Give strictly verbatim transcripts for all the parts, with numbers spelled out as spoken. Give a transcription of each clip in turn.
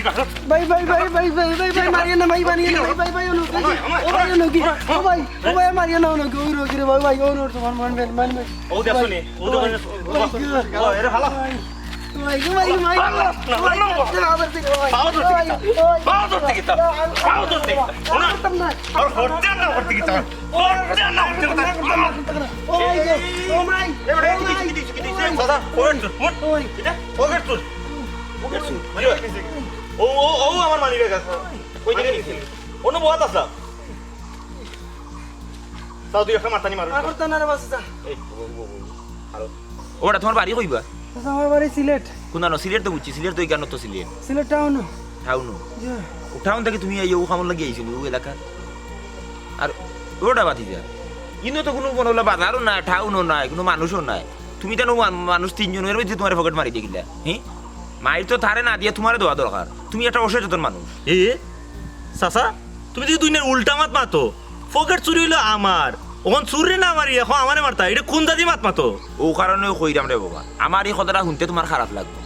ভাই, ভাই, ভাই, মারিও না, ভাই, মারিও না, ভাই, ভাই, ও নকি, ও ভাই, ও ভাই, মারিও না, ও নকি, ওই রোগী রে, ভাই, ভাই, ও নকি, তোমার মন বেন, মন বেন। ও দেখছো নি? ও দেখো নি? ও, এরে হালা। ভাই, ভাই, ভাই, ভাই। হালা, না, না, না। আবার দিকে, ভাই। পাও ধরতে কিতা? পাও ধরতে কিতা? পাও ধরতে কিতা? ওনা, আর হরতে না হরতে কিতা? হরতে না হরতে কিতা? ও ভাই গো, ও ভাই। এবারে কি দিছি, কি দিছি, কি দিছি? দাদা, ওর তো, ওর। ওই। কিতা? ওর তো। ওর তো। ও, ও, ও আমার মানি ব্যাগ আছে। কই থেকে নিছি? অন্য বহাত আছে। তাও তুই একটা মারতানি মারো। আর করতে না রে বাস, যা। এই, ও, ও, ও, ও। আরো। ওটা তোমার বাড়ি কইবা? আচ্ছা, আমার বাড়ি সিলেট। কোন আনো? সিলেট তো বুঝছি, সিলেট তো এখানো তো সিলেট। সিলেট টাউন। টাউন। জি। ও টাউন থেকে তুমি এই ও খামর লাগি আইছো নি, ও এলাকা? আর ওটা বাতি যা। ইনো তো কোনো মনে হলো বাজারও নাই, টাউনও নাই, কোনো মানুষও নাই। তুমি তো মান-, মানুষ তিনজন, এর মধ্যে তোমার পকেট মারি দেখিলা, হ্যাঁ? মাইর তো তারে না দিয়া তোমারে দেওয়া দরকার। তুমি একটা অসচেতন মানুষ। এ, চাচা, তুমি যদি দুনিয়ার উল্টা মাত মাতো, পকেট চুরি হইলো আমার, অখন চুররে না মারি, এখন আমারে মারতা, এটা কোন জাতি মাত মাতো? ও কারণে কইরাম রে বাবা, আমার এই কথাটা শুনতে তোমার খারাপ লাগবো,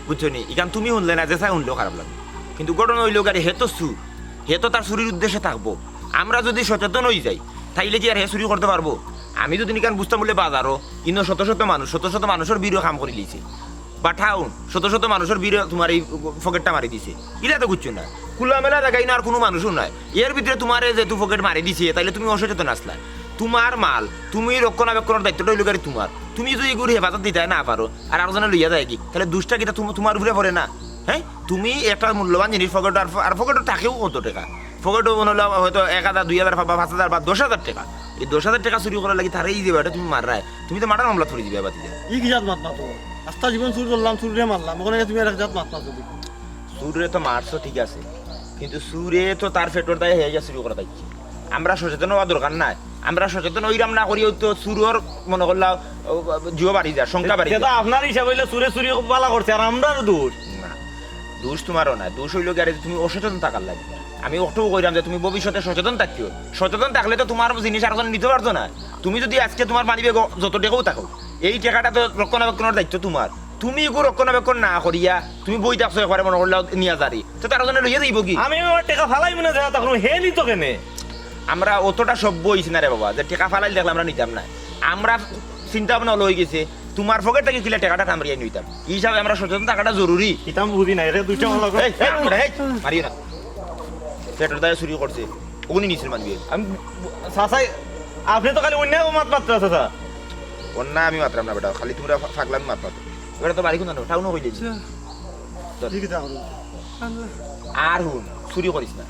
বুঝছো নি? ইখান তুমি শুনলে না, যে চাই শুনলেও খারাপ লাগবো। কিন্তু ঘটনা হইলো গাড়ি, হে তো চুর, হে তো তার চুরির উদ্দেশ্যে থাকবো। আমরা যদি সচেতন হই যাই, তাইলে কি আর হে চুরি করতে পারবো? আমি যদি নিকান বুঝতাম বলে বাজারও, ইনো শত শত মানুষ, শত শত মানুষের ভিড়ও কাম করি লিছে। বা টাউন, শত শত মানুষের ভিড়ে তোমার এই পকেটটা মারি দিছে। ইলা তো বুঝছো না। খোলামেলা জায়গায় না আর কোনো মানুষও নাই। এর ভিতরে তোমারে যেহেতু পকেট মারি দিছে, তাইলে তুমি অসচেতন আসলা। তোমার মাল, তুমি রক্ষণাবেক্ষণের দায়িত্বটা হইলো গাড়ি তোমার। তুমি যদি এগুলো হেফাজত দিতে না পারো, আর আরো জনে লইয়া যায় কি, তাহলে দুষটা কিতা তুম-, তোমার উপরে পড়ে না? হ্যাঁ, তুমি একটা মূল্যবান জিনিস পকেট, আর ফ-, আর পকেটও থাকেও কত টাকা, পকেটও মনে হলো হয়তো এক হাজার, দুই হাজার বা পাঁচ হাজার বা দশ হাজার টাকা, এই দশ হাজার টাকা চুরি করার লাগি তারে এই যে বেটা তুমি মাররায়, তুমি তো মার্ডার মামলা ধরে দিবে বাতি যায়। ই কি জাত মাত মাতো? আস্তা জীবন চুর করলাম, চুররে মারলাম, ওখানে তুমি আর এক জাত মাত মাতো দেখি। চুররে তো মারছো ঠিক আছে, কিন্তু চুরে তো তার পেটর দায়ে হয়ে গেছে চুরি করা দেখছি। আমরা সচেতন হওয়া দরকার নাই, আমরা সচেতন হইরাম না করি তো চুরর মনে করলা, ও, জিও বাড়ি যায়, সংখ্যা বাড়ি যায়। আপনার হিসাব হইলে চুরে চুরি বালা করছে, আর আমরার দোষ। না, দোষ তোমারও না, দোষ হইলো গিয়া তুমি অসচেতন থাকার লাগি। আমি অতটুকু কইরাম যে তুমি ভবিষ্যতে সচেতন থাকিও, সচেতন থাকলে তো তোমার জিনিস আর নিতে পারতো না। তুমি যদি আজকে তোমার মানি ব্যাগো যত টাকাও থাকো, এই টাকাটা তো রক্ষণাবেক্ষণের দায়িত্ব তোমার। তুমি এগু রক্ষণাবেক্ষণ না করিয়া তুমি বই থাকছো, একবারে মনে করলা নিয়া যারি, তো তার জন্য লইয়া যাইব কি? আমি আমার টাকা ফালাই মনে যায়, তখন হে নিত কেনে? আমরা অতটা সভ্য হইছি না রে বাবা, যে টাকা ফালাই দেখলে আমরা নিতাম না। আমরা চিন্তা ভাবনা হলো হয়ে গেছে, তোমার পকেট থেকে কিলা টাকাটা কামড়িয়ে নিতাম। এই হিসাবে আমরা সচেতন থাকাটা জরুরি। ইতাম বুঝি না, এরে দুইটা ভালো করে। এই, এই, এই, মারিও না। পেটর দায়ে চুরি করছে, ওগুনি নিছিল মানবি। আমি, চাচাই, আপনি তো খালি অন্যায় মাত মাত্রা, চাচা। অন্যায় আমি মাতরাম না বেটা, খালি তোমরা ফা-, ফাগলামি মাত মাতো। বেটা তো বাড়ি কোন টাউনও কইলে নি। আচ্ছা। তোর ঠিক আছে, এখন। আর হুন, চুরি করিস না।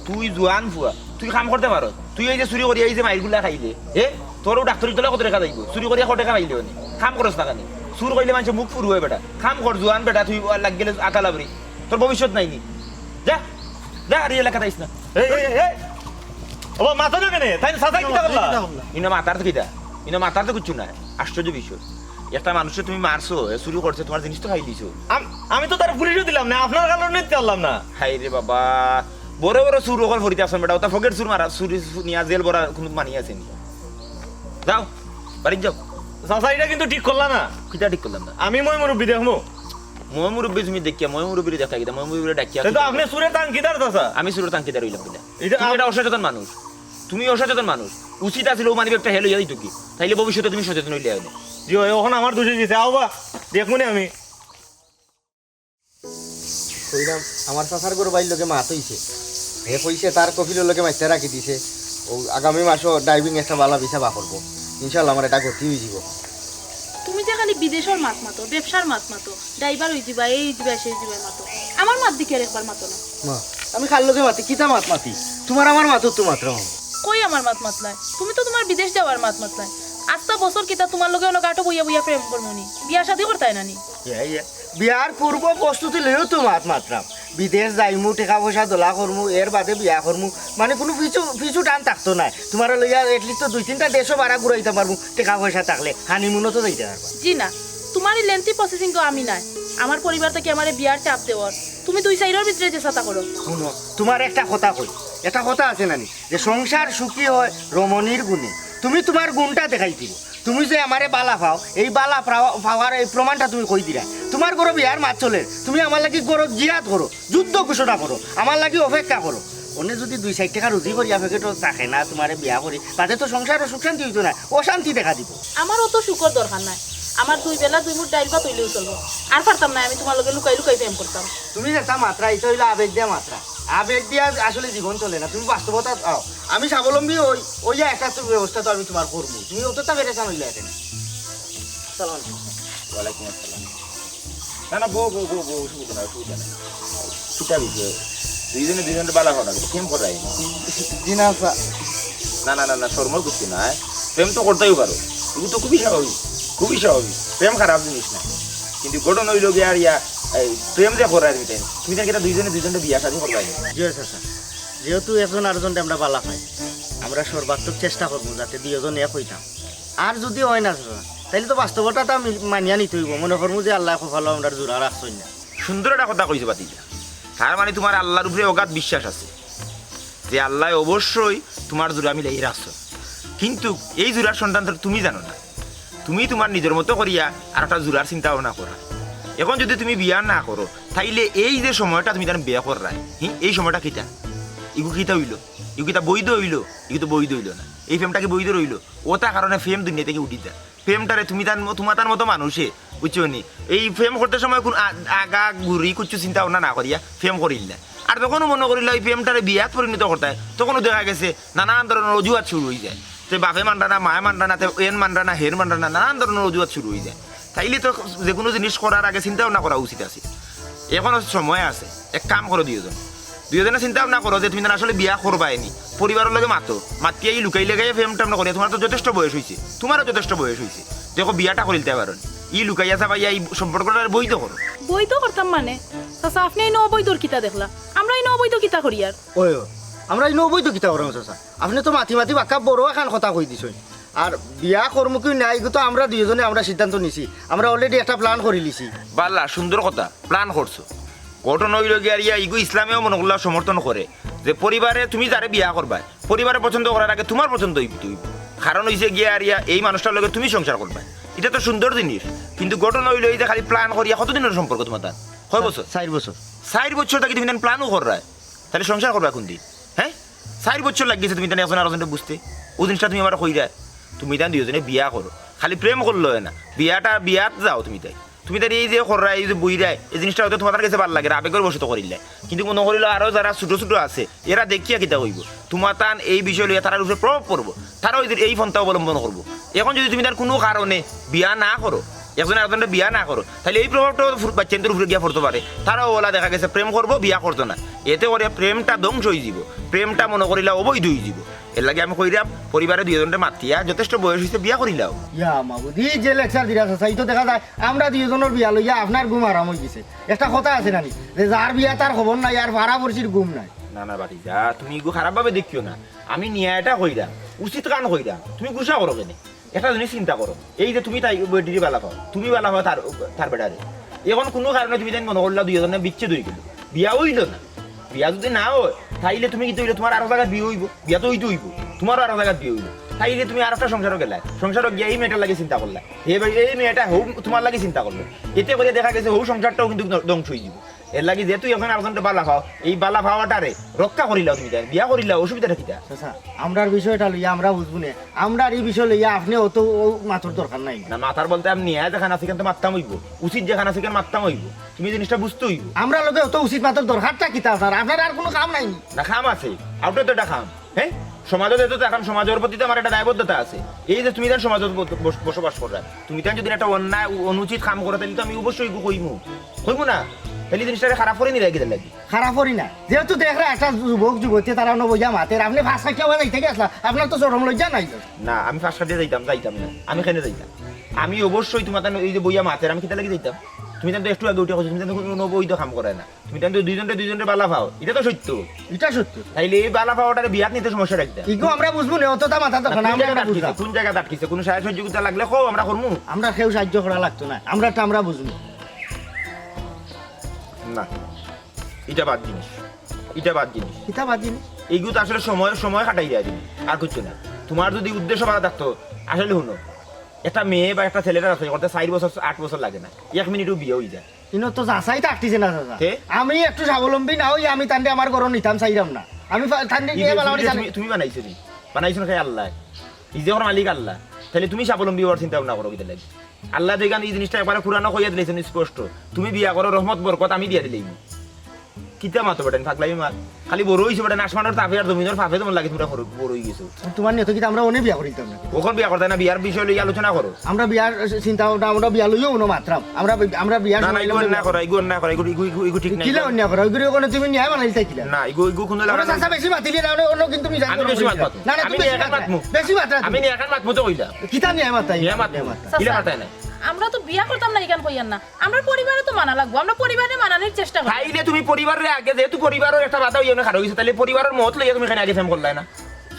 তুই জোয়ান ফুয়া, তুই কাম করতে পারো। তুই এই যে চুরি করি, এই যে মাইরগুলা খাইলে, এ? তোরও ডাক্তারি তোলা কত টাকা যাইব? চুরি করিয়া কত টাকা পাইলে উনি? কাম করস না কেনে? চুর কইলে মানুষের মুখ ফুরু হয় বেটা। কাম কর জোয়ান বেটা, তুই লাগিলে আতা লাবরি। তোর ভবিষ্যৎ নাই নি। যা, যা, আর এই এলাকাত আইস না। এই, এই, এই, এই। ওবা, মাতো না কেনে? তাই চাচাই কিতা করলা? কিতা করলা? ইনো মাতার তো কিতা? ইনো মাতার তো কিচ্ছু নাই। আশ্চর্য বিষয়। একটা মানুষে তুমি মারছো, এ চুরি করছে, তোমার জিনিস তো খাই দিছো। আম-, আমি তো তার পুলিশও দিলাম না, আপনার কারণে দিতে পারলাম না। হায় রে বাবা, বড় বড় চুর অকল ফরিতে আছেন বেটা, ওটা ফকের চুর মারা, চুরি নিয়া জেল ভরা কোনো মানি আছে নি? যাও, বাড়িত যাও। চাচা, এটা কিন্তু ঠিক করলা না। কিতা ঠিক করলাম না? আমি মই মুরব্বি দেখমু। মই মুরব্বি তুমি দেখিয়া, মই মুরব্বিরে দেখা কিতা, মই মুরব্বিরে ডাকিয়া কিন্তু আপনি চুরের তাংকিদার, চাচা। আমি চুরের তাংকিদার হইলাম কিতা? এটা তুমি আপ- এটা অসচেতন মানুষ। তুমি অসচেতন মানুষ। উচিত আছিল ও মানি ব্যাগটা হে লইয়া দিত কি? তাইলে ভবিষ্যতে তুমি সচেতন হইলে হয় না। জি হয়, এখন আমার দোষে দিছে। আও বা, দেখমু নে আমি। কইলাম, আমার চাচার ঘর বাইর লগে মাত হইছে। হে কইছে তার কফিলর লগে মাইতে রাখি দিছে। ও আগামী মাসও ড্রাইভিং একটা বালা ভিসা বার করবো। ইনশাআল্লাহ আমার এটা গতি হয়ে যাব। তুমি যে খালি বিদেশর মাত মাতো, ব্যবসার মাত মাতো, ড্রাইভার হই যিবা, এই যিবা, সেই যিবা মাতো। আমার মাত দেখি আর একবার মাতো না। মা, আমি কার লগে মাতি, কিতা মাত মাতি? তোমার আমার মাতো তো মাত্র। কই আমার মাত মাতলায়? তুমি তো তোমার বিদেশ যাওয়ার মাত মাতলায়। আস্তা বছর কিতা তোমার লগে অনো গাটো বইয়া বইয়া প্রেম করমুনি? বিয়া শাদি করতায় না নি? ইয়া, ইয়া। বিয়ার পূর্ব প্রস্তুতি লইও তো মাত মাতরাম। বিদেশ যাইমু, টেকা পয়সা দলা করমু, এর বাদে বিয়া করমু। মানে কোনো পিছু, পিছু টান থাকতো নায়। তোমার লইয়া at least তো দুই তিনটা দেশও বারা ঘুরাইতাম পারমু, টেকা পয়সা থাকলে। হানিমুনও তো যাইতে পারবা। জি না, তোমার এই lengthy processing গো আমি নাই। আমার পরিবার থাকি আমারে বিয়ার চাপ দেওয়ার। তুমি দুই চাইরর ভিতরে যে ছাতা করো। হুনো, তোমার একটা কথা কই, একটা কথা আছে নানি, যে সংসার সুখী হয় রমণীর গুণে। তুমি তোমার গুণটা দেখাই দিও। তুমি যে আমারে বালা পাও, এই বালা পাওয়া-, পাওয়ার এই প্রমাণটা তুমি কই দিরায়? তুমার ঘরো বিয়ার মাত চলের, তুমি আমার লাগি ঘরো জিহাদ করো, যুদ্ধ ঘোষণা করো, আমার লাগি অপেক্ষা করো। অনে যুদি দুই চাইর টেকা রুজি করিয়া পকেটো থাকে না, তুমারে বিয়া করি, তাতে তো সংসারো সুখ শান্তি অইতো নায়, অশান্তি দেখা দিবো। আমার অত সুখর দরকার নাই, আমার দুই বেলা দুই মুঠ ডাইল ভাত অইলেউ চলবো। আর পারতাম নায় আমি তুমার লগে লুকাই লুকাই প্রেম করতাম। তুমি যেটা মাতরায়, ইটা অইলো আবেগ দিয়া মাতরায়। আবেগ দিয়া আসলে জীবন চলে না, তুমি বাস্তবতাত আও। আমি স্বাবলম্বী অই, অইয়া একটা তো ব্যবস্থা তো আমি তুমার করমু, তুমি অতটা পেরেশান অইলায় কেনে? আসসালামু আলাইকুম। ওয়ালাইকুম আসসালাম। না, না, বউ, বউ, বউ, বউ, অসুবিধা নাই, অসুবিধা নাই। কিতা বিষয়? দুইজনে দুইজনরে বালা পাও না, প্রেম কররায় নি? জি না, স্যার। না, না, না, না, শরমর কিচ্ছু নাই। প্রেম তো করতাউ পারো। ইগু তো খুবই স্বাভাবিক, খুবই স্বাভাবিক। প্রেম খারাপ জিনিস না। কিন্তু ঘটনা অইলো গিয়া আর ইয়া, এই প্রেম যে কররায় নি, তুমি তাইলে কিতা দুইজনে দুইজনরে বিয়া শাদী কররায় নি? জি, স্যার, স্যার। যেহেতু একজন আরজনরে আমরা বালা পাই, আমরা সর্বাত্মক চেষ্টা করমু যাতে দুইজন এক অইতাম। আর যুদি অয় না, স্যার, তাইলে তো বাস্তবতাটা মি-, মানিয়া নিতে অইবো। মনে করমু যে আল্লায় কপালো আমরার জুড়া রাখছইন না। সুন্দর একটা কথা কইছো ভাতিজা। তার মানে তুমার আল্লার উপরে অগাধ বিশ্বাস আছে যে আল্লায় অবশ্যই তুমার জুড়া মিলাই রাখছইন। কিন্তু এই জুড়ার সন্ধান তো তুমি জানো না। তুমি তুমার নিজর মতো করিয়া আর একটা জুড়ার চিন্তা ভাবনা কররায়। এখন যুদি তুমি বিয়া না করো, তাইলে এই যে সময়টা তুমি তান ব্যয় কররায়, হি, এই সময়টা কিতা? ইগু কিতা অইলো? ইগু কিতা বৈধ অইলো? ইগু তো বৈধ অইলো না। এই প্রেমটা কি বৈধ রইলো? অতা কারণে প্রেম দুনিয়া থাকি উঠি যায়। প্রেমটারে তুমি তান ম-, তুমার তান মতো মানুষে, বুঝছো নি? এই প্রেম করতে সময় কুন আ-, আগা ঘুরি কিচ্ছু চিন্তা ভাবনা না করিয়া প্রেম করিল না। আর যখন মনে করিল এই প্রেমটারে বিয়াত পরিণত করতায়, তখনও দেখা গেছে নানান ধরনের অজুহাত শুরু অই যায়। তে বাপে মানরা না, মায়ে মানরা না, তে এন মানরা না, হের মানরা না, নানান ধরনের অজুহাত শুরু অই যায়। তাইলে তো যেকুনু জিনিস করার আগে চিন্তা ভাবনা করা উচিত আছে। এখনো সময় আছে, এক কাম করো দুইজন, দুইজনে চিন্তা ভাবনা করো যে তুমি তান আসলে বিয়া করবায় নি, পরিবারর লগে মাতো, মাতিয়া ই লুকাই লাগাইয়া প্রেম টেম না করিয়া, তুমার তো যথেষ্ট বয়স অইছে, তুমারও যথেষ্ট বয়স অইছে, দেখো বিয়াটা করিলতায় পারো নি, ই লুকাইয়া চাবাইয়া ই সম্পর্কটা বৈধ করো। বৈধ করতাম মানে? চাচা, আপনে ইনো অবৈধর কিতা দেখলা? আমরা ইনো অবৈধ কিতা করিয়ার? ওই, ওই, আমরা ইনো অবৈধ কিতা করমু চাচা? আপনে তো মাতি মাতি বাক্কা বড় একখান কথা কই দিছইন। আর বিয়া করমু কি না, ইগু তো আমরা দুইজনে আমরা সিদ্ধান্ত নিছি, আমরা already একটা plan করিলিছি। বালা, সুন্দর কথা, plan করছো। ঘটনা অইলো গিয়া আর ইয়া, ইগু ইসলামেও মনে করলা সমর্থন করে যে পরিবারে তুমি যারে বিয়া করবায়, পরিবারে পছন্দ করার আগে তুমার পছন্দ অইতে অইবো। কারণ অইছে গিয়া আর ইয়া, এই মানুষটার লগে তুমি সংসার করবায়, ইটা তো সুন্দর জিনিস। কিন্তু ঘটনা অইলো এই যে খালি plan করিয়া, কতদিনর সম্পর্ক তুমার তান? কয় বছর? চাইর বছর। চাইর বছর থাকি তুমি তান planও কররায়, তাইলে সংসার করবায় কুনদিন? হ্যাঁ, চাইর বছর লাগি গেছে তুমি তান একজন আরজনরে বুঝতে, অউ জিনিসটা তুমি আমারে কইরায়। তুমি তান দুইজনে বিয়া করো, খালি প্রেম করলে অয় না, বিয়াটা, বিয়াত যাও তুমি তাই। তুমি তাইন এই যে কররায়, এই যে বইরায়, এই জিনিসটা হয়তো তুমার তান গেছে ভালা লাগে, আবেগর বশত করিলায়। কিন্তু মনে করিল আরো যারা ছোট ছোট আছে, এরা দেখিয়া কিতা কইবো? তুমার তান এই বিষয় লইয়া তারার উপরে প্রভাব পড়বো, তারাও এই, এই পন্থা অবলম্বন করবো। এখন যুদি তুমি তান কুনু কারণে বিয়া না করো, একজনে আরজনরে বিয়া না করো, তাইলে এই প্রভাবটা বাচ্চাইন্তর উপরে গিয়া পড়তো পারে। তারাও অলা দেখা গেছে প্রেম করবো, বিয়া করতো না, এতে করিয়া প্রেমটা ধ্বংস অই যিবো। প্রেমটা মনে করিলা অবৈধ অই যিবো। এরলাগি আমি কইরাম, পরিবারে দুইজনরে মাতিয়া, যথেষ্ট বয়স অইছে, বিয়া করিলাও। ইয়া মাবুদ, ই যে lecture দিরা চাচা, ই তো দেখা যায় আমরা দুইজনর বিয়া লইয়া আপনার ঘুম হারাম অই গেছে। একটা কথা আছে না নি, যে যার বিয়া তার খবর নাই, আর পাড়া পড়শির ঘুম নাই। না, না, ভাতিজা, তুমি ইগু খারাপ ভাবে দেখিও না। আমি নিয়ায়টা কইরাম, উচিত কাম কইরাম, তুমি গুসা করো কেনে? একটা জিনিস চিন্তা করো, এই যে তুমি তাই বেটিরে বালা পাও, তুমি বালা পাও তার, তার বেটারে। এখন কুনু কারণে তুমি তাইন মনে করলা দুইজনে বিচ্ছেদ অই গেলো, বিয়া অইলো না। বিয়া যুদি না অয়, তাইলে তুমি কিতা অইলো, তুমার আরক জাগাত বিয়া অইবো, বিয়া তো অইতে অইবো, তুমারও আরক জাগাত বিয়া অইবো। তাইলে তুমি আরকটা সংসারো গেলায়, সংসারো গিয়া এই মেয়েটার লাগি চিন্তা করলায়, হে ভাই, এই মেয়েটা হউ তুমার লাগি চিন্তা করলো, এতে করিয়া দেখা গেছে হউ সংসারটাও কিন্তু ধ্বংস অই যিবো। এরলাগি যেহেতু এখন আরকজনরে বালা পাও, এই বালা পাওয়াটারে রক্ষা করিলাও তুমি তাইন, বিয়া করিলাও, অসুবিধাটা কিতা? চাচা, আমরার বিষয়টা লইয়া আমরা বুঝমু নে, আমরার ই বিষয় লইয়া আপনে অত মাতর দরকার নাই। না, মাতার বলতে আমি নিয়ায় যেখান আছে, ইখান তো মাততাম অইবো, উচিত যেখান আছে, ইখান মাততাম অইবো। তুমি জিনিসটা বুঝতে অইবো। আমরার লগে অত উচিত মাতর দরকারটা কিতা আপনার? আপনার আর কুনু কাম নাই নি? না, কাম আছে, আউটার তো একটা কাম। হ্যাঁ, সমাজত তো এখন সমাজর প্রতি তো আমার একটা দায়বদ্ধতা আছে। এই যে তুমি তাইন সমাজত ব-, বস-, বসবাস কররায়, তুমি তাইন যুদি একটা অন্যায়, অ-, অনুচিত কাম করো, তাইলে তো আমি অবশ্যই ইগু কইমু, কইমু না? তাইলে জিনিসটারে খারাপ করি নিরায় কিতার লাগি? খারাপ করি না, যেহেতু দেখরা একটা যুবক যুবতী তারা অনো বইয়া মাতের, আপনে পাশ কাটিয়া যাইতে গেছলা, আপনার তো শরম লজ্জা নাই। না, আমি পাশ কাটিয়া যাইতাম, যাইতাম না। আমি কেনে যাইতাম? আমি অবশ্যই তুমার তান এই যে বইয়া মাতের, আমি কিতার লাগি যাইতাম? তুমি তান তো একটু আগে উঠিয়া কইছো, তুমি তান তো কুনু অবৈধ কাম কররায় না। তুমি তান তো দুইজনরে দুইজনরে বালা পাও, ইটা তো সত্য। ইটা সত্য। তাইলে এই বালা পাওয়াটারে বিয়াত নিতে সমস্যাটা কিতা? ইগু আমরা বুঝমু নে, অতটা মাথা তখন কোন আমরা জাগাত আটকিছে? বুঝলাম। কোন জাগাত আটকিছে? কুনু সাহায্য সহযোগিতা লাগলে কও, আমরা করমু। আমরা কেউ সাহায্য করা লাগতো না, আমরারটা আমরা বুঝমু। না, ইটা বাদ জিনিস, ইটা বাদ জিনিস। ইটা বাদ জিনিস? ইগু তো আসলে সময়, সময় কাটাই দেওয়া জিনিস, আর কিচ্ছু না। তুমার যুদি উদ্দেশ্য ভালা থাকতো, আসলে হুনো, একটা মেয়ে বা একটা ছেলের আছে করতে চার বছর, আট বছর লাগে না, এক মিনিটও বিয়া অই যায়। ইনো তো যাচাই থাকতিছে না, চাচা। তে? আমি একটু স্বাবলম্বী না অই, আমি তানরে আমার ঘরো নিতাম চাইরাম না। আমি ফা-, তানরে ই বিয়া যে বালা তুমি, বালা তুমি, তুমি বানাইছো নি? বানাইছো না কে আল্লাহ? ই যে ওর মালিক আল্লাহ। তাইলে তুমি স্বাবলম্বী অওয়ার চিন্তা ভাবনা করো কিতা লাগি? আল্লাহ দেখেন ই জিনিসটা একবারে কোরআনো কইয়া দিলাইছইন স্পষ্ট। তুমি বিয়া করো রহমত বরকত আমি দিয়া দিলাইমু। কিতা মাতো বেটাইন, পাগলামি মাত। খালি বড় অইছো বেটাইন, আসমানর তাপে আর জমিনর ফাপে যেমন লাগে তোমরা বড়, বড় অই গেছো। তুমার নিয়ত কিতা আমরা অনে বিয়া করিতাম না? অখন বিয়া করতায় না, বিয়ার বিষয় লইয়া আলোচনা করো। আমরা বিয়ার চিন্তা ভাবনা, আমরা বিয়া লইয়াউ অনো মাতরাম। আমরা বি-, আমরা বিয়ার না, না, সময় ইগু অইলে অন্যায় করো, ইগু অন্যায় করো, ইগু, ইগু, ইগু, ইগু ঠিক নাই। কিলা অন্যায় করো? ইগু অনো তুমি ন্যায় বানাইতায় কিলা? না, ইগু, ইগু কুনু অনো লাগা চাচা নাই। বেশি মাতিলে না, অনো, অনো কিন্তু মিজান আমি বেশি মাত মাতমু। না, না, আমি তুমি বেশি ন্যায় মাতরায়। মাতমু। বেশি মাতরায়। আমি ন্যায় মাতমু তো কইলা। কিতা ন্যায় মাতরায়? ন্যায় মাতমু। ন্যায় মাতরায়। কিলা চাচা, মাতরায় না? আমরা তো বিয়া করতাম না, ইখান কইয়ার না। আমরার পরিবারে তো মানা লাগবো, আমরা পরিবারে মানানির চেষ্টা করি। তাইলে তুমি পরিবাররে আগে, যেহেতু পরিবারর একটা বাধা অইয়া অনো খাড়া অইছে, তাইলে পরিবারর মত লইয়া তুমি কেনে আগে প্রেম করলায় না?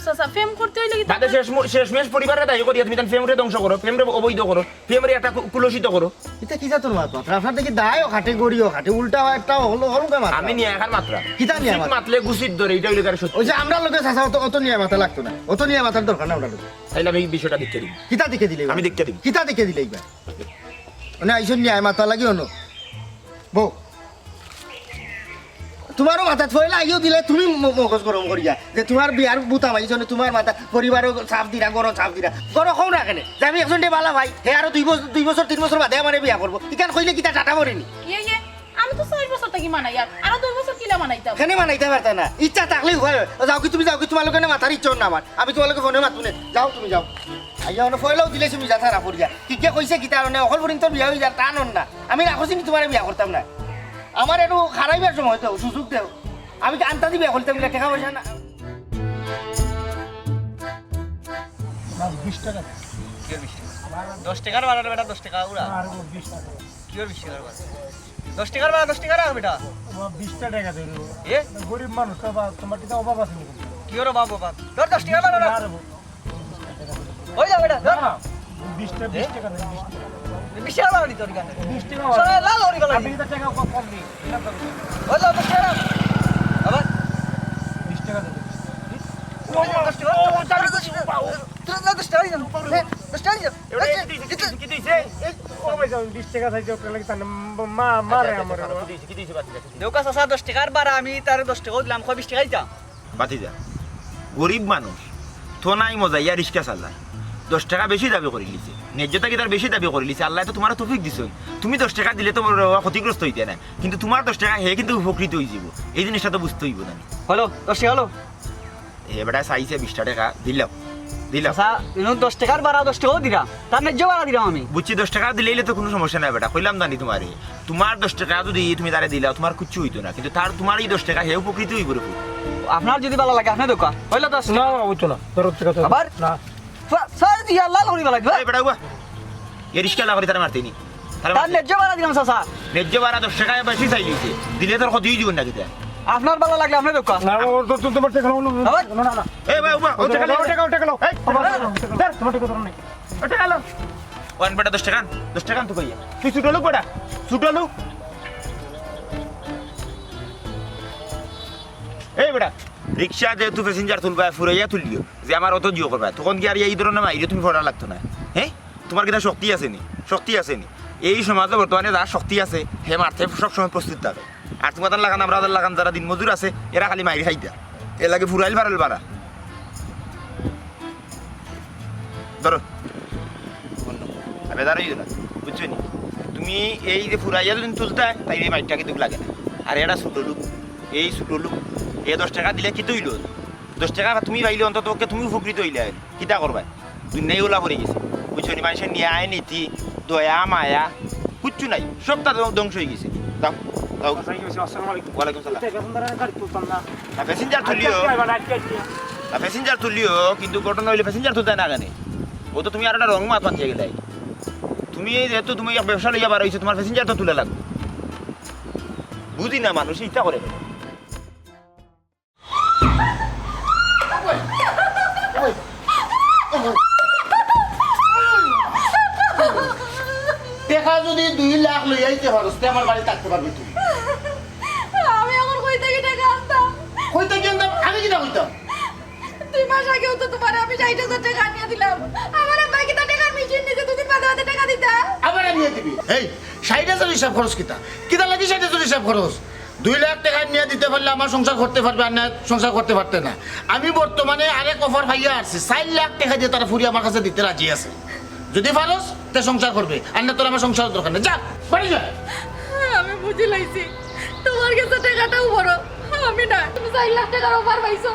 চাচা, প্রেম করতে অইলে কিতা বাদে শেষ মু-, শেষমেশ পরিবাররে দায়ী করিয়া তুমি তান প্রেমরে ধ্বংস করো, প্রেমরে অবৈধ করো, প্রেমরে একটা কু-, কুলুষিত করো। ইতা কি জাতর মাত মাতরা? আপনার দেখি দায়ও খাটে, গড়িও খাটে, উল্টা একটা হল-, হলঙ্গা মাতরা। আমি ন্যায় আকার মাতরা। কিতা ন্যায় গুছিত মাতরা? মাতলে গুছিত ধরে, ইটা অইলো গিয়া সত্য। ওই যে আমরার লগে চাচা অত, অত ন্যায় মাতা লাগতো না, অত ন্যায় মাতার দরকার না আমরার লগে। তাইলে আমি বিষয়টা দেখতে দিই। কিতা দেখে দিলে? আমি দেখতে দিই। কিতা দেখে দিলে ইবার? মানে আইসো ন্যায় মাতা লাগি অনো। বউ, তুমারও মাথাত পয়লা আইও দিলে তুমি ম-, মগজ গরম করিয়া যে তুমার বিয়ার বুতাম আইসো না, তুমার মাথা পরিবারও চাপ দিরা, ঘরও চাপ দিরা, ঘরো কও না কেনে যে আমি একজনরে বালা পাই, হে আরো দুই বছর, দুই বছর, তিন বছর বাদে আমারে বিয়া করবো, ইখান কইলে কিতা টাটা পড়েনি? ইয়ে, ইয়ে, আমি তো চাইর বছর থাকি মানাইয়ার, আরো দুই বছর কিলা মানাইতাম? কেনে মানাইতা পারতা না, ইচ্ছা থাকলেউ অয়। যাও কি তুমি যাও কি, তুমার লগে না মাতার ইচ্ছা না আমার, আমি তুমার লগে ফোনে মাতমু নে, যাও তুমি যাও। আইয়া অনো পয়লাউ দিলে তুমি যা তারা পড়িয়া। কিগে কইছে কিতা অনে অকল পর্যন্ত বিয়া অই যার তা নন না। আমি না কইছি নি তুমারে বিয়া করতাম না। আমার একটু খাড়াইবার সময় দেও, সুযোগ দেও। আমি কি আন্তাজি বিয়া করতাম না, টেকা পয়সা না। না, বিশ টেকা। কিওর বিশ টেকা? দশ টেকার বাড়া বেটা, দশ টেকা উড়া। আর ও বিশ টেকা। কিওর বিশ টেকার বাড়া? দশ টেকার বাড়া, দশ টেকা রাখ বেটা। ও বিশ টেকা ধরো। এ? গরিব মানুষ তো বা, তুমার কিতা অভাব আছে নি? কিওর অভাব, অভাব? ধর দশ টেকার বাড়া। আর ও অই যা বেটা, ধর। না, বিশ টেকা, বিশ টেকা দেন, বিশ টেকা। বিশ টেকা বাড়ি তোর কাছে। বিশ টেকা সারা বাড়ি। লাল হরি গলা। আপনি তো টেকা কম, কম দিন। ওই যা, দশ টেকা। আবার? বিশ টেকা দেন। ওই যা, দশ টেকা। ও, ও, চাবি দশ টেকা। তোর না দশ টেকা দিন। দশ টেকা দিন। এবার এই, কি দিছে? কি দিছে? এই, ও ভাই, যাও, বিশ টেকা চাইছে, ওটা লাগি তার মা-, মারে আচ্ছা, আচ্ছা, আমার। আচ্ছা, কি দিছে? কি দিছে? বাদ দিছে। দেউকা চাচা দশ টেকার বাড়া, আমি তারে দশ টেকাও দিলাম, কয় বিশ টেকা দিতাম। বাতিজা, গরিব মানুষ, তো নাই মজা, ইয়া রিক্সা চালায়। দশ টেকা বেশি দাবি করিলিছে। ন্যায্যতা কিতার বেশি দাবি করিলিছে। আল্লায় তো তুমারে তৌফিক দিছইন। তুমি দশ টেকা দিলে তো বড় ক্ষতিগ্রস্ত অইতে না। কিন্তু তুমার দশ টেকা হে কিন্তু উপকৃত অইযিবো। এই জিনিসটা তো বুঝতে অইবো না। হ্যালো, দশ টেকা হ্যালো। এ বেটা চাইছে বিশ টেকা, দিলাম। দিলাম। আচ্ছা, ইনো দশ টেকার বাড়া দশ টেকাও দিরা। তার ন্যায্য বাড়া দিলাম আমি। বুঝছি, দশ টেকা দিলাইলে তো কুনু সমস্যা নাই বেটা। কইলাম জানি তুমারে। তুমার দশ টেকা যুদি তুমি তারে দিলাও, তুমার কিচ্ছু অইতো না, কিন্তু তার, তুমার ই দশ টেকা হে উপকৃত অইবো রে পুত। আপনার যুদি ভালা লাগে, আপনে দেউকা। অইলো দশ টেকা। না, অইতো না, ধরো টেকা তো। আবার? না। ফা-, স্যার, ইয়া লাল করি ভালা দিবা। এই বেটা, উবা। এ রিক্সা লাল করি তারে মারতে নি। তারে তার মারতে। ন্যায্য ভাড়া দিলাম, চাচা। ন্যায্য ভাড়া দশ টেকা বেশি চাইলিছে। দিলে তোর ক্ষতি অইযিবো না কিতা? আপনার ভালা লাগলে আপনে দেউকা। না, ও তো, তো, তুমার টেকা লও, লও, আবার? না, না, না। এই ভাই, উবা, ও টেকা লও, টেকা লও, টেকা লও। এই, তুমার টেকা লও। ধর, তুমার টেকা ধরো নাই। ও টেকা লও। ওয়ান বেটা দশ টেকা, দশ টেকা তো কইয়া। তুই ছুটো লোক বেটা, ছুটো লোক। এই বেটা, রিক্সা যেহেতু প্যাসেঞ্জার তুলবায়, ফুরাইয়া তুলিও, যে আমার অত জিও করবায়, তখন কি আর এই ধরনের মাইরে তুমি পড়া লাগতো না? হ্যাঁ, তুমার কিতা শক্তি আছে নি? শক্তি আছে নি? এই সমাজো বর্তমানে যার শক্তি আছে, হে মারতে সবসময় প্রস্তুত থাকে। আর তুমার লাখান, আমরার লাখান যারা দিনমজুর আছে, এরা খালি মাইর খাইতা। এর লাগি ফুরাইল ফারাইল বাড়া। ধরো। আবে দাঁড়াইও না, বুঝছো নি? তুমি এই যে ফুরাইয়া যুদি তুলতায়, তাইলে এই মাইরটা কিন্তু লাগে না। আর এরা ছুটো লোক, এই ছুটো লোক, এ দশ টেকা দিলে কিতা অইলো? দশ টেকা তুমি পাইলে অন্তত পক্ষে তুমি উপকৃত অইলায়। কিতা করবায়? দুনিয়াই ওলা পড়ি গেছে। বুঝছো নি? মানষর ন্যায়, নীতি, দয়া, মায়া, কিচ্ছু নাই। সবতা ধ্ব-, ধ্বংস অই গেছে। যাও, যাও। আসসালামু আলাইকুম। ওয়ালাইকুম সালাম। এটা এখন ধরেন গাড়ি তুলতাম না। না, প্যাসেঞ্জার তুলিও। আজকে আইবা না, আজকে আইবা। না, প্যাসেঞ্জার তুলিও, কিন্তু ঘটনা অইলো প্যাসেঞ্জার তুলতায় না কেনে? ও তো তুমি আরো একটা রং মাত মাতিয়া গেলায়। তুমি এই যেহেতু তুমি এক ব্যবসা লইয়া বার অইছো, তুমার প্যাসেঞ্জার তো তুলা লাগবো। বুঝি না, মানুষ ইতা করে। টেকা যুদি দুই লাখ লইয়া আইতে পারস, তে আমার বাড়ি থাকতে পারবি তুই। আমি এখন কই থাকি টেকা আনতাম? কই থাকি আনতাম? আমি কিতা কইতাম? দুই মাস আগেও তো তুমারে আমি ষাইট হাজার টেকা আনিয়া দিলাম। আমার আব্বায় কিতা টেকার মেশিন নিছে, তুমি আবার আনিয়া দিবি। এই, ষাইট হাজার হিসাব খরচ কিতা? কিতা লাগি ষাইট হাজার হিসাব খরচ? দুই লাখ টেকা আনিয়া দিতে পারলে আমার সংসার করতে পারবে, আর না সংসার করতে পারতে না। আমি বর্তমানে আরেক offer পাইয়া আরছি, চাইর লাখ টেকা দিয়া তার ফুরি আমার কাছে দিতে রাজি আছে। যদি পারস, তে সংসার করবে, আর না তোর আমার সংসার দরকার নেই। যা, বাড়ি যা। আমি বুঝি লাইছি, তোমার কাছে টেকাটাও বড়, আমি না। তুমি চাইর লাখ টেকার offer পাইছো,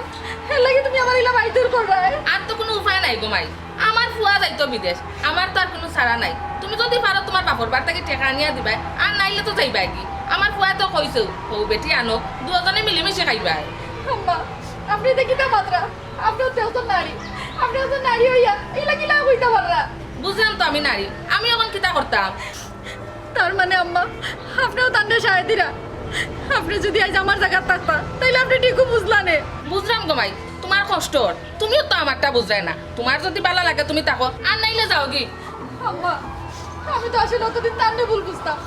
এর লাগি তুমি আমার ইলা মাইর দূর কররায়। আর তো কুনু উপায় নাই গো মাই, আমার ফুয়া যাইতো বিদেশ, আমার তো আর কুনু চারা নাই। তুমি যদি পারো তোমার বাপর বাড়ি থাকি টেকা আনিয়া দিবায়, আর নাইলে তো যাইবায়গি। আমার ফুয়ায় তো কইছেউ, হউ বেটি আনো, দুইওজনে মিলিমিশি খাইবায়। আম্মা, আপনে ইতা কিতা মাতরা? আপনেও তো একজন নারী, আপনে একজন নারী অইয়া ইলা কিলা কইতা পাররা? বুঝলাম তো আমি নারী, আমি অখন কিতা করতাম? তার মানে আম্মা, আপনেও তানরে সায় দিরা? আপনে যদি আইজ আমার জাগাত থাকতা, তাইলে আপনে ঠিকউ বুঝলা নে। বুঝলাম গো মাই, তোমার কষ্ট অর, তুমিও তো আমারটা বুঝরায় না। তোমার যদি ভালা লাগে তুমি থাকো, আর নাইলে যাওগি। আম্মা, আমি তো আসলে অতদিন তানরে ভুল বুঝতাম,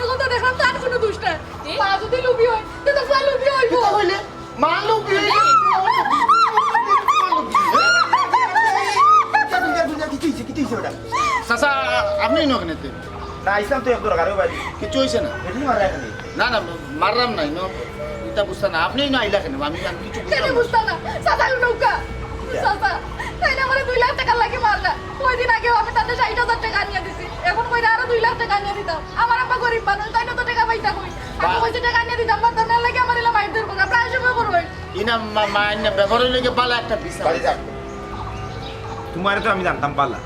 অখন তো দেখলাম তার কুনু দুষ নাই। কি? মা যদি লুভি অয়, তে তো ফুয়া লুভি অইবো। কিতা কইলে? মা লুভি অইবো। কিতা কইলে? কিতা কইলে? কিতা কইলে? চাচা, আপনে ইনো কেনে তে? না, আইছলাম তো এক দরকারে ভাই। কিচ্ছু অইছে না? বেটি মাররা এখানে। না, না, মাররাম না, ইনো ইতা বুঝতা না। আপনে ইনো আইলা কেনে? আমি, আমি কিচ্ছু বুঝলাম না। বুঝতা না? চাচা, ইনো নৌকা। চাচা, তাইন আমারে দুই লাখ টেকার লাগি মাররা। কয়দিন আগেও আমি তানরে ষাইট হাজার টেকা আনিয়া দিছি। অখন কইরা আরো দুই লাখ টেকা আনিয়া দিতাম। আমার আব্বা গরিব মানুষ, তাইন অত টেকা পাইতা কই? আমি কইছি টেকা আনিয়া দিতাম পারতাম না, এর লাগি আমার ইলা মাইর দূর কররা। প্রায় সময় করো। ইনা মা, মা, ইনা ব্যাপার অইলো গি ভালা একটা বিচার। বাড়ি যাও। তোমারে তো আমি জানতাম ভালা।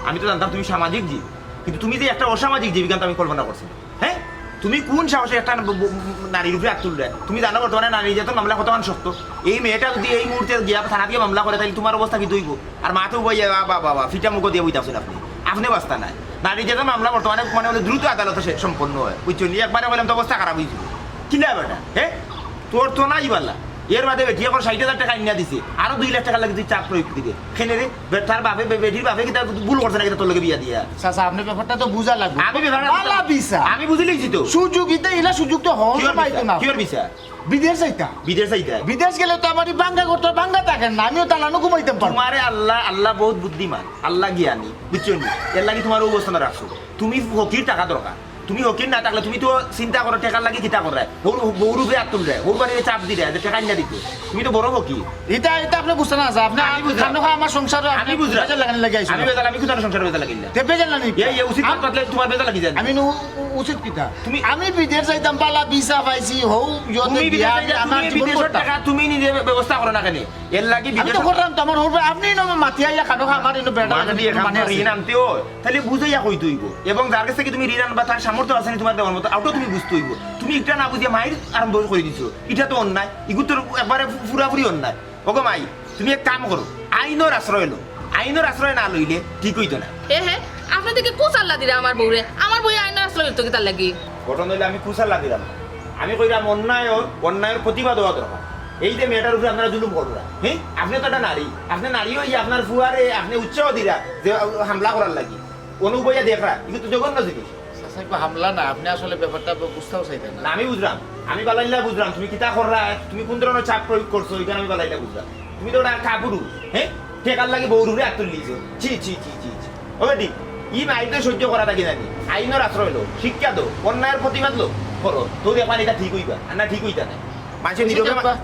আমি তো জানতাম তুমি সামাজিক জীব। কিন্তু তুমি যে একটা অসামাজিক জীব, ইখান তো আমি কল্পনা করছি না। হ্যাঁ? তুমি কোন সাহসে একটা ব-, ব-, নারীর উপরে আত তুলরায়? তুমি জানো বর্তমানে নারী নির্যাতন মামলা কতখান শক্ত? এই মেয়েটা যদি এই মুহূর্তে গিয়া থানাত গিয়া মামলা করে, তাইলে তোমার অবস্থা কিতা অইবো? আর মাতে উবাইয়া, বা, বা, বা, বা, ফিটা মুখো দিয়া বইতা আছইন আপনে। আপনে বাঁচতা নায়। নারী নির্যাতন মামলা বর্তমানে মানে অইলে দ্রুত আদালতে সে-, সম্পন্ন অয়। বুঝছো নি? একবারে কইলাম তো অবস্থা খারাপ অইযিবো। কিলা বেটা? হ্যাঁ? তোর তো নাই ভালা। এর বাদে বেটিয়ে কয় ষাইট হাজার টেকা আনিয়া দিছে, আরো দুই লাখ টেকার লাগি তুই চাপ প্রয়োগ করি দে। কেনে রে? বে-, তার বাপে, বে-, বেটির বাপে কিতা ভুল করছে না কিতা তোর লগে বিয়া দিয়া? চাচা, আপনে ব্যাপারটা তো বুঝা লাগবো। আমি ব্যাপারটা ভালা বিচার। আমি বুঝি লাইছি তো। সুযোগ ইতা, ইলা সুযোগ তো হকল কিয়র বিচার? পাইতো না। কিয়র বিচার? বিদেশ যাইতা। বিদেশ যাইতা? বিদেশ গেলে তো আমার ই ভাঙ্গা ঘরটা ভাঙ্গা থাকে না, আমিও তালানো ঘুমাইতাম পারবো। তোমারে আল্লাহ, আল্লাহ বহুত বুদ্ধিমান, আল্লাহ জ্ঞানী, বুঝছো নি? এর লাগি তোমার অউ অবস্থানো রাখছো। তুমি ফকির, টাকা দরকার। তুমি ফকির না থাকলে তুমি তো চিন্তা করো, টেকার লাগি কিতা কররায়? বউর, বউর উপরে আত তুলরায়, বউর বাড়িরে চাপ দিরায়, যে টেকা আনিয়া দিতো। তুমি তো বড় ফকির। ইতা, ইতা আপনে বুঝতা না, আপনে আমি বুঝলাম। খামোখা আমার সংসারো আপনে আমি বুঝলাম। বেজাল লাগানি লাগি আইছইন। আমি বেজাল, আমি কোথায় সংসারো বেজাল লাগিলাম? তে বেজাল না নি? এই, এই উচিত আমি, মাত মাতলে তোমার বেজাল লাগি যায়। আমি নু-, উ-, উচিত কিতা? তুমি আমি বিদেশ যাইতাম, ভালা ভিসা পাইছি, হউ, ইয়তে তুমি বিদেশ বিয়া, যাইতা, আমি আমার তুমি জীবন বিদেশর করতাম। টেকা তুমি নিজে ব্যবস্থা করো না কেনে? এর লাগি আমি তো বিদেশর করলাম তো, আমার হউর ভাই, আপনে ইনো মাতিয়া আইয়া খামোখা আমার ইনো বেজাল মা যদি লাগানি, একখান মানে আছে। ঋণ আনতে অয়, তাইলে বুঝাইয়া কইতে অইবো। এবং যার কাছ থাকি তুমি ঋণ আনবা, তার সামর্থ্য আছে নি তোমার দেওয়ার মতো, অউটাও তুমি বুঝতে অইবো। তুমি ইটা না বুঝিয়া মাইর আরম্ভ করি দিছো, ইটা তো অন্যায়, ইগু তো একবারে পুরাপুরি অন্যায়। ওগো মাই, তুমি এক কাম করো, আইনর আশ্রয় লও। আইনর আশ্রয় না লইলে ঠিক অইতো না। এ হে, আপনে দেখি কুচাল্লা দিরা আমার বউরে। আমার বউয়ে আইনর আশ্রয় লইতো কিতার লাগি? ঘটনা অইলে আমি কুচাল্লা দিরাম না। আমি কইরাম অন্যায়, অন্যায়র প্রতিবাদ অওয়া দরকার। এই যে মেয়েটার উপরে আপনারা জুলুম কররা, হ্যাঁ? আপনে তো একটা নারী, আপনে নারী অইয়া আপনার ফুয়ারে আপনে উৎসাহ দিরা যে হামলা করার লাগি। অনো বইয়া দেখরা, ইগু তো জঘন্য জিনিস। চাচা, ইগু হামলা না, আপনে আসলে ব্যাপারটা বু-, বুঝতাও চাইরা না। না, আমি বুঝরাম, আমি ভালাইল্লা বুঝরাম, তুমি কিতা কররায়, তুমি কোন ধরনর চাপ প্রয়োগ করছো, ইখান আমি ভালাইল্লা বুঝরাম। তুমি তো একটা কাপুরুষ, হ্যাঁ? টেকার লাগি বউর উপরে আত তুলিলিছো। ছি, ছি, ছি, ছি, ছি। ও বেটি, ই মাইর তো সহ্য করা থাকি জানি। আইনর আশ্রয় লও, শিক্ষা দেও, অন্যায়র প্রতিবাদ লও, করো। তো দেখবা ইটা ঠিক অইবা, আর না ঠিক অইতা নায়। মানষে নীরবে মা- দেখবা,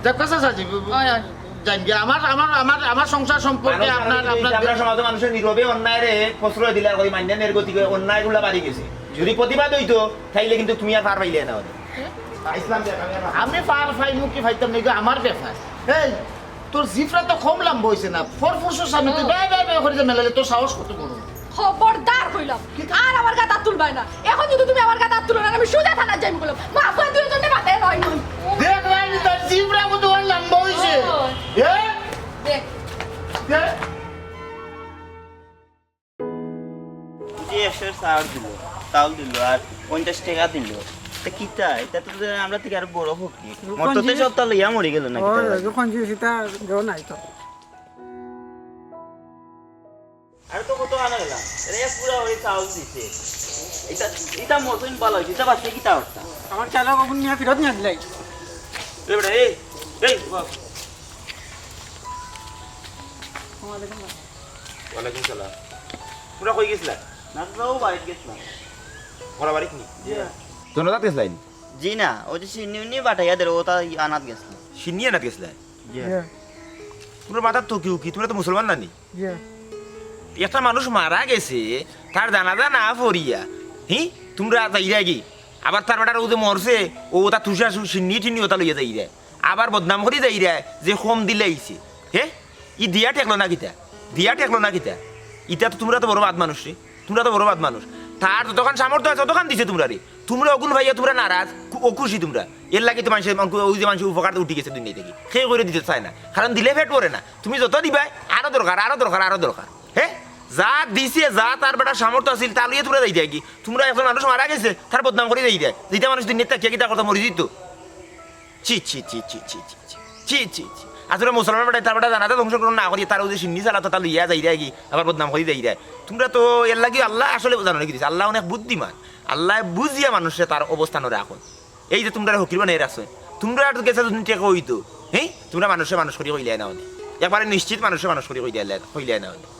দেখবা চাচাজি, বু-, বু-, অয়, অয়। জান গিয়া, আমার, আমার, আমার, আমার সংসার সম্পর্কে মানুষ আপনার, আপনার আপনার সমাজর মানুষে নীরবে অন্যায়রে প্রশ্রয় দিলা করি মাইন্না নের গতিকে অন্যায়গুলা বাড়ি গেছে। যদি প্রতিবাদ অইতো, তাইলে কিন্তু তুমি আর পার পাইলে না অনে। ইসলাম দেখ, আমি আর আমি পার পাইমু কি পাইতাম না, ইগু আমার ব্যাপার। এই, তোর জিফরা তো কম লাম্বা অইছে না, ফরফুসর সামনে তুই বে, বে, বে করি যে মেলাইলে, তোর সাহস কত বড়? খবরদার কইলাম, আর আমার গাত আত তুলবায় না। অখন যদি তুমি আমার গাত আত তুলো না, আমি সোজা থানাত যাইমু কইলাম। মা ফুয়া দুইজনে মাথায় লয় মন। দেখরায়নি তার জিফরা কত বড় লাম্বা অইছে। ও। এ? দেখ। এ? যে একশো চাউল দিল, চাউল দিল আর পঞ্চাশ টেকা দিল। তে কিতা? ইতা তো আমরা থাকি আরো বড় ফকির। মরতে সবতা লইয়া মরি গেল না কিতা? আরে তো কত আনা গেলাম। এরে এক পুরা ওই চাউল দিছে। ইতা, ইতা মতন ভালা অইছে, ইতা বাঁচতে কিতা অবস্থা? আমার চালা কখন নিয়ে ফেরত নিয়ে দিলাই। এ বেটা, এই, এই, বাপ। ওয়ালাইকুম সালাম। তোমরা কই গেছিলা? না তো, ও বাড়িত গেছিলাম। ওরা বাড়িত নি? জি। জনজাত গেছিলাইন? জি না, ওই যে শিন্নি উন্নি বাটাইয়া দের, ওটা আনাত গেছিলাম। শিন্নি আনাত গেছিলাইন? জি। তোমরা মাথার তো কিউ কি? তোমরা তো মুসলমান না নি? জি। একটা মানুষ মারা গেছে, তার জানাজা না পড়িয়া, হি? তোমরা যাইরা কি? আবার তার বেটার ও যে মরছে, ও ওটা তুষা সু-, শিন্নি টিন্নি ওটা লইয়া যাইরা। আবার বদনাম করি যাইরা যে কম দিলে আইছে। হে? ই দিয়া ঠেকলো না কিতা? দিয়া ঠেকলো না কিতা? ইটা তো, তোমরা তো বড় বাদ মানুষ রে। তোমরা তো বড় বাদ মানুষ। তার যতখান সামর্থ্য আছে, ততখান দিছে তোমরা রে। তোমরা অগুন ভাইয়া, তোমরা নারাজ, খু-, অখুশি তোমরা। এর লাগি তো মানুষের, ওই যে মানুষের উপকার উঠি গেছে দুনিয়া থাকি। হে করে দিতে চায় না। কারণ দিলে পেট ভরে না। তুমি যত দিবায়, আরো দরকার, আরো দরকার, আরো দরকার। হে? যা দিছে, যা তার বেটার সামর্থ্য আছিল, তা লইয়া তোমরা যাইরায় কি? তোমরা একজন মানুষ মারা গেছে, তার বদনাম করি যাইরায়। যেটা মানুষ দুনিয়া থাকিয়া কিতা করতা, মরি যাইতো। ছি, ছি, ছি। আর তোমরা মুসলমান বেটায় তার বেটা জানাজা অংশগ্রহণ না করিয়া তার ওই যে শিন্নি চালাত তা লইয়া যাইরায় কি, আবার বদনাম করি যাইরায়। তোমরা তো এর লাগি আল্লায় আসলে জানো নাকি দিছে? আল্লায় অনেক বুদ্ধিমান। আল্লায় বুঝিয়া মানুষরে তার অবস্থানো রাখইন। এই যে তোমরা ফকির বানাই রাখছো, তোমরা আর গেছে যদি টেকা অইতো, হে? তোমরা মানুষরে মানুষ করি কইলায় না অনে। একবারে নিশ্চিত মানুষরে মানুষ করি কইলায়, কইলায় না অনে।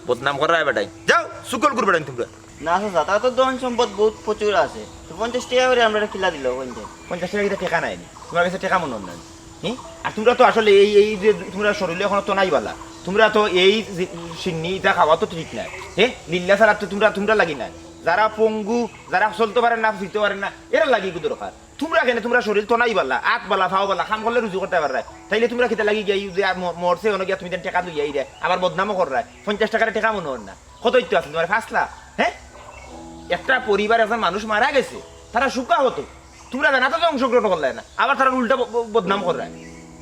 বদনাম করায় বেটায়। যাও, চুগল করবায় তোমরা। না চাচা, তার তো ধন সম্পদ বহুত প্রচুর আছে। তো পঞ্চাশ টেকা করি আমরারে কিলা দিলো, কইন দে। পঞ্চাশ টেকা কিতা টেকা নায় নি? তুমার গেছে টেকা মনো অর না নি? হি? আর তোমরা তো আসলে এই, এই যে তোমরা শরীলো অখনো তো নাই বালা। তোমরা তো এই যে শিন্নি ইটা খাওয়া তো ঠিক নায়। হে? লিল্লা ছাড়া তো তোমরা, তোমরার লাগি নায়। যারা পঙ্গু, যারা চলতো পারে না, ফিরতো পারে না, এরার লাগি ইগু দরকার। তোমরা কেনে, তোমরার শরীল তো নাই বালা, আত বালা, ফাও বালা, কাম করলে রুজি করতায় পাররায়। তাইলে তোমরা কিতা লাগি গিয়া এই যে ম-, মরছে, অনো গিয়া তুমি দেন টেকা লইয়া আইরায়, আবার বদনামও কররায়। পঞ্চাশ টেকারে টেকা মনো অর না। কত অইতো আছে তুমার? পাঁচ লাখ? হে? একটা পরিবার, একজন মানুষ মারা গেছে, তারা শোকাহত। তোমরা জানাজাত অংশগ্রহণ করলায় না, আবার তারার উল্টা ব-, ব-, বদনাম কররায়।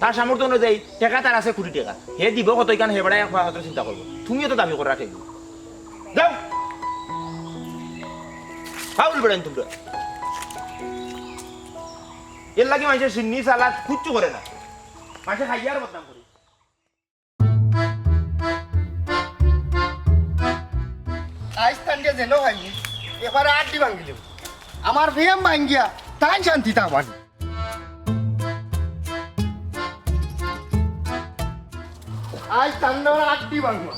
তার সামর্থ্য অনুযায়ী টেকা তার আছে কোটি টেকা, হে দিবো কত, ইখান হে বেটায় এক মাত্র চিন্তা করবো। তুমিও তো দাবি কররায় টেকা। যাও। ফাউল বেটাইন তোমরা। এর লাগি মানষে শিন্নি চালাত কিচ্ছু করে না, মানষে খাইয়া আর বদনাম করে। আইজ তানরে যেন ভাঙি, এবার আড্ডি ভাঙিল। আমার প্রেম ভাঙিয়া তাইন শান্তি থাকবা নি। আইজ তানরে আড্ডি ভাঙিয়া।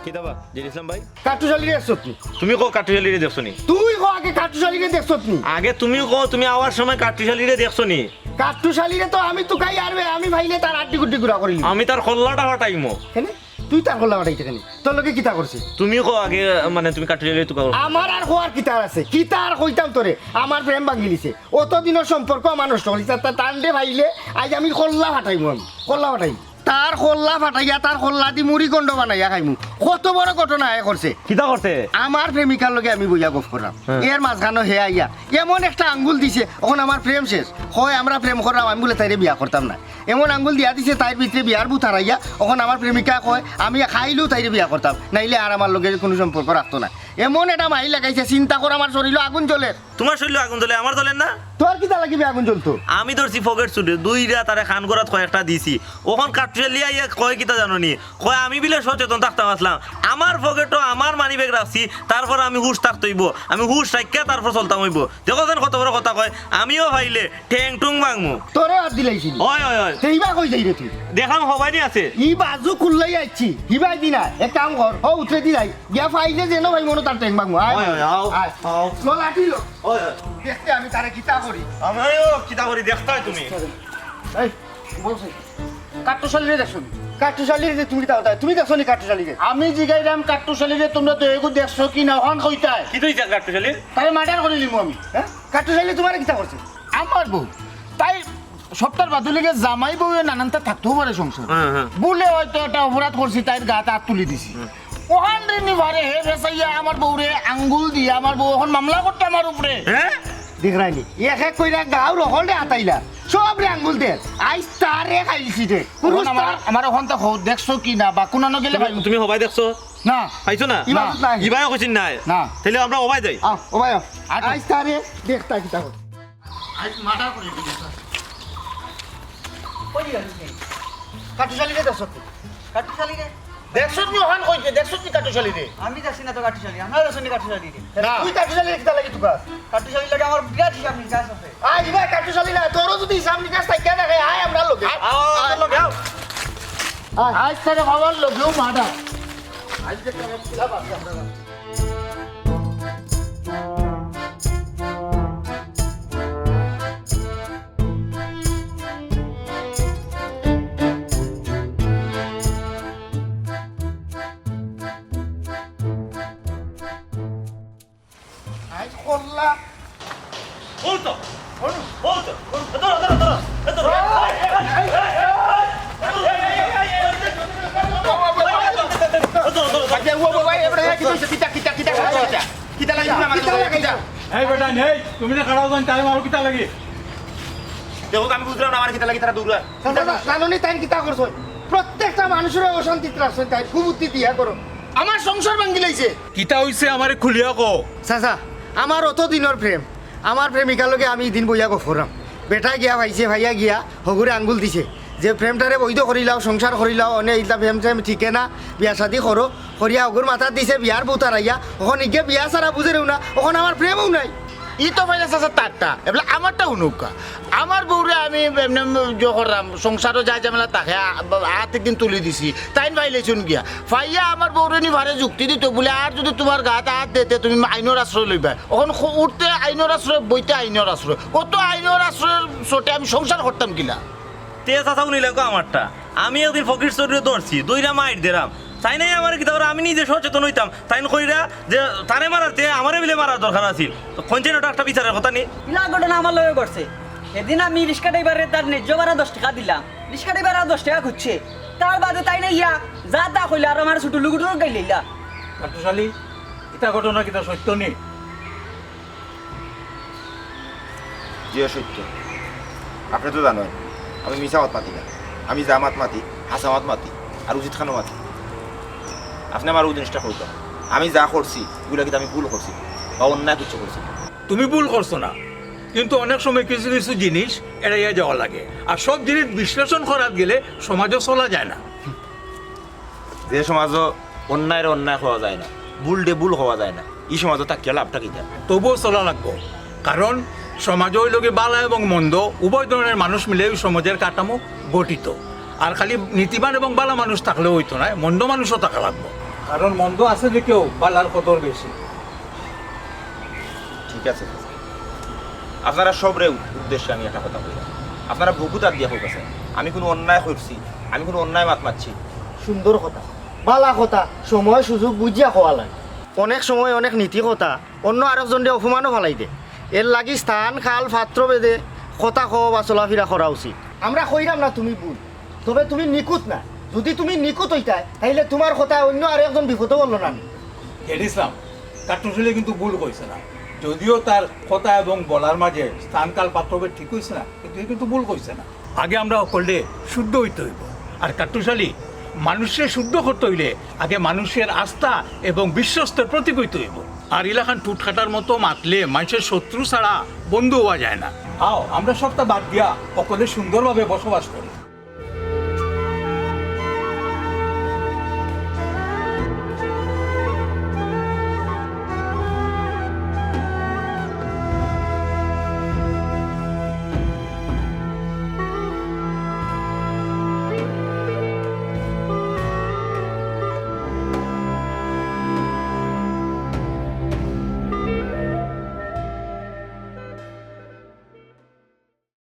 কিতা বা, জের ইসলাম ভাই? কাট্টুশালীরে দেখছত নি? তুমি কও কাট্টুশালীরে দেখছো নি? তুই ক আগে কাট্টুশালীরে দেখছত নি? আগে তুমি কও, তুমি আওয়ার সময় কাট্টুশালীরে দেখছো নি? কাট্টুশালীরে তো আমি তুকাই আর বে, আমি ভাইলে তার আড্ডি গুড্ডি গুড়া করিলিমু। আমি তার কল্লাটা ফাটাইমু। কেনে? তুই তার কল্লা ফাটাইতে কেনে? তোর লগে কিতা করছে? তুমি কও আগে, মানে, তুমি কাট্টুশালীরে তুকাও। আমার আর কওয়ার কিতা আছে? কিতা আর কইতাম তোরে? আমার প্রেম ভাঙিলিছে। অত দিনর সম্পর্ক আমার নষ্ট করিলিছে। তা তানরে ভাইলে আইজ আমি কল্লা ফাটাইমু আমি। কল্লা ফাটাইমু। তার কল্লা ফাটাইয়া, তার কল্লাদি মুড়ি গন্ড বানাইয়া খাইমু। কত বড় ঘটনা হে করছে। কিতা করছে? আমার প্রেমিকার লগে আমি বইয়া গফ কররাম। হ্যাঁ। এর মাঝখানো হে আইয়া এমন একটা আঙ্গুল দিছে, অখন আমার প্রেম শেষ। কয়, "আমরা প্রেম কররাম, আমি বুলে তাইরে বিয়া করতাম না।" এমন আঙ্গুল দিয়া দিছে, তাইর ভিতরে বিয়ার ভূত হারাইয়া। অখন আমার প্রেমিকা কয়, "আমি খাইলেও তাইরে বিয়া করতাম, নাইলে আর আমার লগে কুনু সম্পর্ক রাখতো না।" এমন একটা মাইর লাগাইছে, চিন্তা কর, আমার শরীলো আগুন জ্বলের। তুমার শরীলো আগুন জ্বলে, আমার জ্বলের না? তোর কিতা লাগি বে আগুন জ্বলতো? আমি ধরছি ফকেট ছুটে, দুইরা তারে কান করাত কয়েকটা দিছি। অখন কাট্টুশালী আইয়া কয় কিতা জানো নি? কয় আমি বিলে সচেতন থাকতাম আছলাম। আমার ফকেটো আমার মানিব্যাগ রাখছি, তারপর আমি হুশ থাকতে অইবো। আমি হুশ রাখিয়া তারপর চলতাম অইবো। দেখো যেন কত বড় কথা কয়, আমিও পাইলে ঠ্যাং টুং ভাঙমু। তোরে আর দিলাইছি নি। অয়, অয়, অয়। তে ইবা কই যাই রে তুই? দেখলাম হবাই নি আছে। ই বাজু খুললাই আইছি, হিবাই দি না। এক কাম কর, হ উতরে দি যাই। গিয়া পাইলে যেন ভাই মনো তার ঠ্যাং ভাঙমু। আয়, অয়, অয়, আও, আয়। আও। ল লাঠি ল। অয়, অয়। দেখতে আমি তারে কিতা করি। আমিও কিতা করি দেখতায় তুমি। এই, বল সেই। কাট্টুশালীরে দেখছো নি? কাট্টুশালীরে তুমি কিতা কইতায়? তুমি দেখছো নি কাট্টুশালীরে? আমি জিগাইরাম কাট্টুশালীরে, তুমরা তো এগু দেখছো কি না, অখান কইতায়। কিতা অইছে কাট্টুশালীর? তারে murder করিলিমু আমি। হ্যাঁ? কাট্টুশালী তুমারে কিতা করছে? আমার বউ, তাই সপ্তাহর বাদে লগে জামাই বউয়ে নানানতা থাকতেও পারে সংসার। হ্যাঁ, হ্যাঁ। বুলে হয়তো একটা অপরাধ করছি, তাইর গাত আত তুলি দিছি। হুম। অখানরে নি পারে হে ফেসাইয়া আমার বউরে আঙ্গুল দিয়া, আমার বউ অখন মামলা করতো আমার উপরে। হ্যাঁ? দেখরায় নি, এক এক কইরা গাঁওর হকলরে আতাইলা, সবরে আঙ্গুল দের। আইজ তারে খাইছি রে। অখন আমার, আমার অখন তো হো-, দেখছো কি না বা কুনানো গেলে তুমি, পাইবো? তুমি হবাই দেখছো? না। পাইছো না? ইবা না। নাই। ইবায়ও কইছি নাই। না। তাইলে আমরা হবাই যাই। আও, হবাই আও। আটো। আইজ তারে দেখতা কিতা কর। আইজ murder করি দিবি, স্যার। কই গেলি তুই? কাট্টুশালীরে দেখছো তুই? কাট্টুশালীরে? দেখছত নি অখান কইতে, দেখছত নি কাট্টুশালীরে? আমি দেখছি না তো কাট্টুশালীরে, আপনারা দেখছইন নি কাট্টুশালীরে? না। তুই কাট্টুশালীরে কিতা লাগি তুকাস? কাট্টুশালীর লগে আমার বিরাট হিসাব নিকাশ আছে। আয়, ইবায় কাট্টুশালী না, তোরও যদি হিসাব নিকাশ থাকিয়া থাকে, আয় আমরার লগে। আয়, আয়, আয়। আয়, তারে বাবার লগেও মাডা। আইজ দেখলাম এক কিলা বাচ্চা আমরা। আইজ করলা। বলতো। বলতো। ধরো, ধরো, ধরো। এ, ধরো। এ, ধরো, ধরো, ধরো। আচ্ছা, ও বাবা, এবারে কিতা, কিতা, কিতা, কিতা, কিতা, কিতা লাগি আমার লগে, কিতা? এই বেটা, নেই, তুমি না খাড়াও জান, তাই মারো কিতা লাগি? দেখো, আমি বুঝলাম না, আমার কিতা লাগি তারা দৌড়ায়। জানো নি তাই কিতা করছইন? প্রত্যেকটা মানুষরে অশান্তিত রাখছইন তাই, কুবুদ্ধি দিয়া করো। আমার সংসার ভাঙ্গি লাইছে। কিতা অইছে আমারে খুলিয়া কও। চাচা, আমার অত দিনর প্রেম, আমার প্রেমিকার লগে আমি ইদিন বইয়া গফরাম। বেটা গিয়া পাইছে, পাইয়া গিয়া হগুরে আঙ্গুল দিছে যে প্রেমটারে বৈধ করিলাও, সংসার করিলাও, অনে ইতা প্রেম প্রেম ঠিকে না, বিয়া শাদি করো। করিয়া হগুর মাথাত দিছে বিয়ার ভূত আরাইয়া, অখন ইগে বিয়া ছাড়া বুঝেরেও না, অখন আমার প্রেমও নাই। ই তো পাইলে চাচা তারটা, এবলা আমারটা হুনুক্কা। আমার বউরে আমি এমনে এমনে ইয়ে করলাম, সংসারো যা ঝামেলা থাকে, আ-, আত একদিন তুলি দিছি, তাইন পাইলেছুন গিয়া। পাইয়া আমার বউরে নি ভারে যুক্তি দিত বুলে, আর যদি তুমার গাত আত দেয় তে তুমি আইনর আশ্রয় লইবায়। অখন খ-, উঠতে আইনর আশ্রয়, বইতে আইনর আশ্রয়। অত আইনর আশ্রয়র চোটে আমি সংসার করতাম কিলা? তে চাচা হুনিলাউক্কা আমারটা। আমি একদিন ফকির চৌধুরীরে ধরছি, ধইরা মাইর দিরাম। তাইন আমারে কিতা কইরা, আমি নিজে সচেতন অইতাম। তাইন কইরা যে তারে মারার তে আমারে বিলে মারার দরকার আছিল। তো কইনছেন ওটা একটা বিচারের কথা নি? ইলা ঘটনা আমার লগে ঘটছে। সেদিন আমি রিক্সা ড্রাইভাররে তার ন্যায্য ভাড়া দশ টেকা দিলাম। রিক্সা ড্রাইভার আর দশ টেকা খুজছে। তার বাদে তাইন ইয়া যা তা কইলা আর আমারে ছুটু লুকুটুরু গাইলাইলা। কাট্টুশালী, ইতা ঘটনা কিতা সত্য নি? জি অয়, সত্য। আপনে তো জানইন, আমি মিছা মাত মাতি না। আমি যা মাত মাতি, হাছা মাত মাতি, আর উচিত খানো মাতি। আপনে আমারে অউ জিনিসটা কইতা, আমি যা করছি, ইগুলা কিতা আমি ভুল করছি বা অন্যায় কিচ্ছু করছি না? তুমি ভুল করছো না, কিন্তু অনেক সময় কিছু কিছু জিনিস এড়াইয়া যাওয়া লাগে। আর সব জিনিস বিশ্লেষণ করাত গেলে সমাজও চলা যায় না। যে সমাজো অন্যায়রে অন্যায় কওয়া যায় না, ভুলরে ভুল কওয়া যায় না, ই সমাজো থাকিয়া লাভটা কিতা? তবুও চলা লাগবো, কারণ সমাজ অইলোগি বালা এবং মন্দ উভয় ধরনের মানুষ মিলে ওই সমাজের কাঠামো গঠিত। আর খালি নীতিবান এবং বালা মানুষ থাকলেও অইতো নায়, মন্দ মানুষও থাকা লাগবো, কারণ মন্দ আছে দেখিয়াউ বালার কদর বেশি। ঠিক আছে, আপনারা সবরে উদ্দেশ্যে আমি একটা কথা কইরাম। আপনারা বুকু তাত দিয়া কউক্কা চাই, আমি কুনু অন্যায় করছি, আমি কুনু অন্যায় মাত মাতছি? সুন্দর কথা, বালা কথা, সময় সুযোগ বুঝিয়া কওয়া লাগে। অনেক সময় অনেক নীতি কথা অন্য আরকজনরে অপমানও ফালাই দেয়। এরলাগি স্থান, কাল, পাত্র ভেদে কথা কওয়া বা চলাফিরা করা উচিত। আমরা কইরাম না তুমি ভুল, তবে তুমি নিখুঁত না। যুদি তুমি নিখুঁত অইতায়, তাইলে তুমার কথায় অন্য আরকজন বিপদো পড়লো না নি। জেড ইসলাম, কাট্টুশালী কিন্তু ভুল কইছে না, যদিও তার কথা এবং বলার মাঝে স্থান, কাল, পাত্র ভেদ ঠিক অইছে না, কিন্তু হে কিন্তু ভুল কইছে না। আগে আমরা হকলরে শুদ্ধ অইতে অইবো। আর কাট্টুশালী, মানুষরে শুদ্ধ করতে অইলে আগে মানুষের আস্থা এবং বিশ্বস্তর প্রতীক অইতে অইবো। আর ইলাখান টুটকাটার মতো মাতলে মানষের শত্রু ছাড়া বন্ধু অওয়া যায় না। আও, আমরা সবটা বাদ দিয়া হকলে সুন্দরভাবে বসবাস করি।